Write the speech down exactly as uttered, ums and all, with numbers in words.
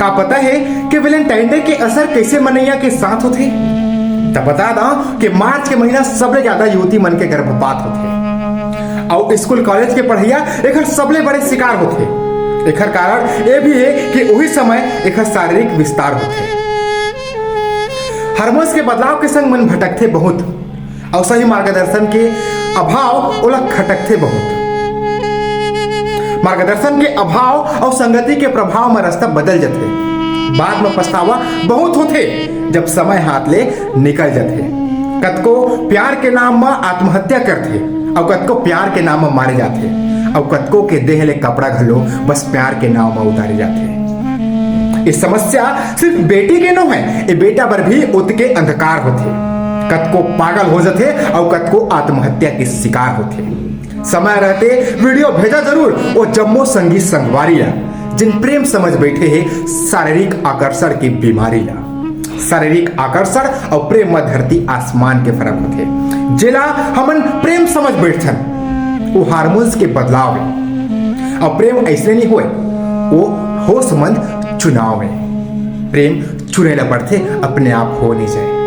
का पता हे कि वैलेंटाइन डे के असर कइसे मनइया के साथ होथे? त बता दंव कि मार्च के महीना सबले ज्यादा युवती मन के गर्भपात होथे। अउ स्कूल कॉलेज के पढ़इया एखर सबले बड़े शिकार होथे। एखर कारण ए भी हे कि उही समय एखर शारीरिक विस्तार होथे। हार्मोन्स के बदलाव के संग मन भटकथे बहुत, अउ सही मार्गदर्शन के अभाव ओला खटकथे बहुत। मार्गदर्शन के अभाव अउ संगति के प्रभाव म रस्ता बदल जथे। बाद म पछतावा बहुत होथे, जब समय हाथ ले निकल जथे। कतको प्यार के नाम म आत्महत्या करथे, अउ कतको प्यार के नाम म मारे जाथे, अउ कतको के देह ले कपड़ा घलो बस प्यार के नाम म उतारे जाथे। ये समस्या सिर्फ बेटी के नो हे, ये बेटा बर भी ओतके अंधकार होथे। कतको पागल हो जथे अउ कतको आत्महत्या के शिकार होथे। समय रहते वीडियो भेजा जरूर ओ जम्मो संगी संगवारी ला, जिन प्रेम समझ बैठे हे शारीरिक आकर्षण के बीमारी ला। शारीरिक आकर्षण अउ प्रेम म धरती आसमान के फरक होथे। जेला हमन प्रेम समझ बैठथन, वो हार्मोन्स के बदलाव हे। अउ प्रेम अइसने नइ होय, वो होशमंद चुनाव हे। प्रेम चुने ला पड़थे, अपने आप हो नइ जाय।